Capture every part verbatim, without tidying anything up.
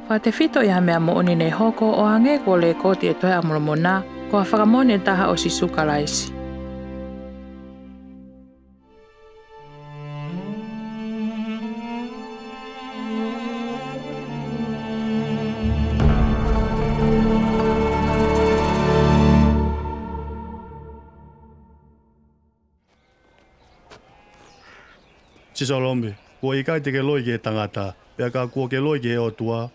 Fakatefito ʻi ha meʻa moʻoni naʻe hoko ʻo hangē ko e lekooti ʻo e Tohi ʻa Molomoná, ko ha fakamoʻoni ʻe taha ʻo Sīsū Kalaisi. Sisolome, kuo ʻikai te ke loi ki he tangatá, pea ka kuo ke loi ki he ʻOtuá,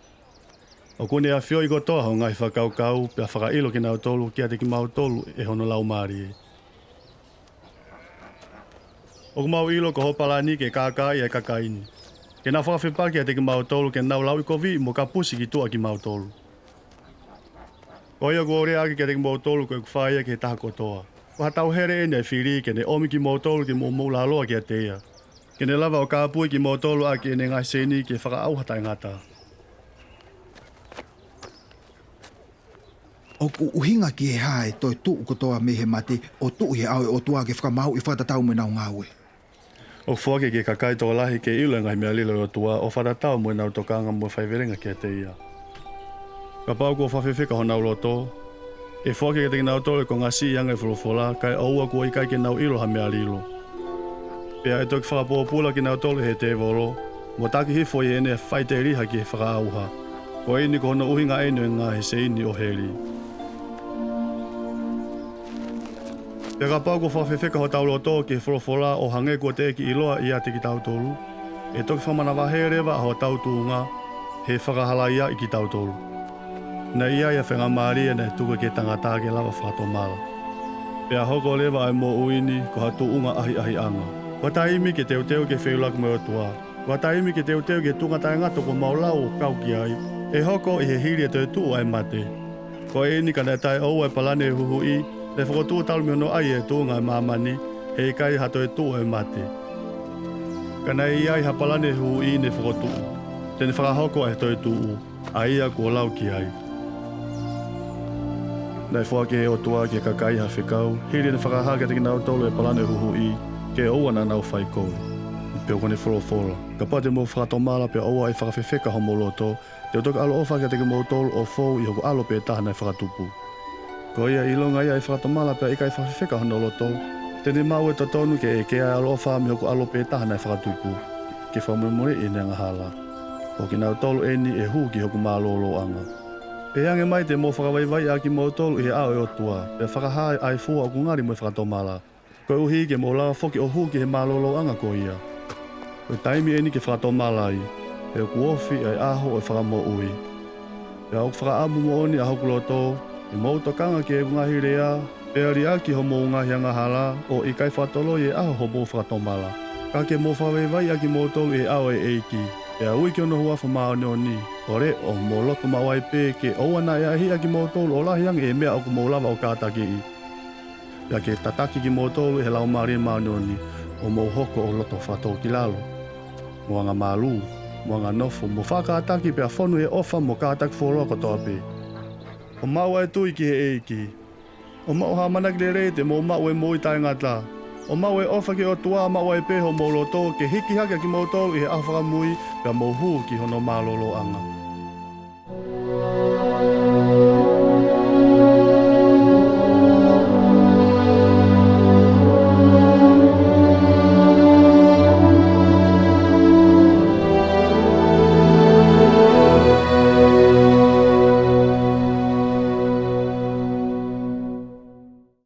ʻokú ne ʻafioʻi kotoa hoʻo ngaahi fakakaukaú, pea fakaʻilo kinautolu kiate kimautolu ʻe hono Laumālié. ʻOku mau ʻilo ko hoʻo palaní ke kākaaʻi ʻa e kakaí ni, ke nau fakafepaki kiate kimautolu, ke nau lauʻikoviʻi mo kapusi ki tuʻa kimautolu. Ko ia kuó u lea ʻaki kiate kimoutolu, ko ʻeku fai ia ki he taha kotoa. Ko ha tauhele ʻeni ʻa e filí, ke ne ʻomi kimoutolu ke mou moʻulaloa kiate ia, ke ne lava ʻo kāpui kimoutolu ʻaki ʻene ngaahi sēiní ki he fakaʻauha taʻengatá. ʻOku ʻuhinga ki he hā ʻa e toetuʻu kotoa mei he maté ʻo tuʻu ʻi he ʻao ʻo e ʻOtuá ke fakamaauʻi fakatatau mo ʻenau ngāué? ʻOku foaki ki he kakai tokolahi ke ʻilo ʻa e ngaahi meʻa lilo ʻo e ʻOtuá ʻo fakatatau mo ʻenau tokanga mo faivelenga kiate ia. Kapau kuo fakafefeka honau lotó, ʻe foaki kiate kinautolu ʻa e konga siʻi ange ʻo e folofolá, kae ʻoua kuo ʻikai ke nau ʻilo ha meʻa lilo. Pea ʻe toki fakapōpula kinautolu ʻe he tēvoló, mo taki hifo ʻi heʻene faʻiteliha ki he fakaʻauhá. Ko ʻeni ko hono ʻuhinga ʻeni ʻo e ngaahi sēini ʻo helí. Pea kapau kuo fakafefeka hotau lotó ki he folofolá ʻo hangē kuo teʻeki ʻiloa ʻiate kitautolú, ʻe toki fakamanavahē leva ʻa hotau tuʻungá, he fakahalaiaʻi kitautolu. Naʻe ʻi ai ha faingamālie naʻe tuku ki he tangatá ke lava ʻo fakatomala. Pea hoko leva ʻa e moʻuí ni ko ha tuʻunga ʻahiʻahiʻanga, ko ha taimi ke teuteu ki he feʻiloaki mo e ʻOtuá, ko ha taimi ke teuteu ki he tuʻunga taʻengata kuo mau lau ʻo kau ki aí, ʻe hoko ʻi he hili e toetuʻu ʻa e maté. Ko ʻeni, ka naʻe taʻeʻoua e palani ʻo e huhuʻí, naʻe fokotuʻu talu mei hono ʻai ʻa e tuʻunga ʻo e māmaní, he ʻikai ha toetuʻu ʻa e maté. Ka naʻe ʻi ai ha palani ʻo e huhuʻí ne fokotuʻu, te ne fakahoko ʻa e toetuʻú, ʻa ia kuo lau ki aí. Naʻe foaki ʻe he ʻOtuá ki he kakaí ha fekau, hili ʻene fakahā kiate kinautolu ʻa e palani ʻo e huhuʻí, ke ʻoua naʻa nau faikovi. Pea ʻokú ne folofola: Kapau te mou fakatomala pea ʻoua ʻe fakafefeka homou lotó, te u toki ʻaloʻofa kiate kimoutolu ʻo fou ʻi hoku ʻAlo pē Taha naʻe Fakatupú. Ko ia, ʻilonga ia ʻe fakatomala pea ʻikai fakafefeka hono lotó, te ne maʻu e totonu ke ʻekea ʻa e ʻaloʻofá mei hoku ʻAlo pē Taha naʻe Fakatupú, ke fakamolemoleʻi ʻene angahalá. Ko kinautolu ʻeni ʻe hū ki hoku mālōlōʻangá. Pehē ange mai te mou fakavaivaiʻi ʻa kimoutolu ʻi he ʻao ʻo e ʻOtuá, pea fakahā ʻa e fua ʻoku ngali mo e fakatomalá, koeʻuhí ke mou lava foki ʻo hū ki he mālōlōʻanga ko iá. Ko e taimi ʻeni ke fakatomala aí, he ʻoku ofi ʻa e ʻaho ʻo e fakamoʻuí. Pea ʻoku fakaʻamu moʻoni ʻa hoku lotó ke mou tokanga ki heʻeku ngaahi leá, pea liʻaki homou ngaahi angahalá, ʻo ʻikai fakatoloi e ʻaho ʻo homou fakatomalá. Ka ke mou fakavaivaiʻi ʻa kimoutolu ʻi he ʻao ʻo e ʻEikí, pea ui ki hono huafa māʻoniʻoní, ʻo leʻo mo loto maʻu ai pē, ke ʻoua naʻa ʻahiʻahiʻi ʻa kimoutolu ʻo lahi ange ʻi he meʻa ʻoku mou lava ʻo kātakiʻí. Pea ke tataki kimoutolu ʻe he Laumālie Māʻoniʻoní, ʻo mou hoko ʻo loto fakatōkilalo, mo angamalū, mo anganofo, mo faʻa kātaki, pea fonu ʻi he ʻofa mo e kātaki fuoloa kotoa pē. ʻO maʻu ʻa e tui ki he ʻEikí. ʻO maʻu ha ʻamanaki lelei te mou maʻu e moʻui taʻengatá. ʻO maʻu e ʻofa ki he ʻOtuá maʻu ai pē homou lotó, ke hiki hake ʻa kimoutolu ʻi he ʻaho fakamuí, pea mou hū ki hono mālōlōʻangá.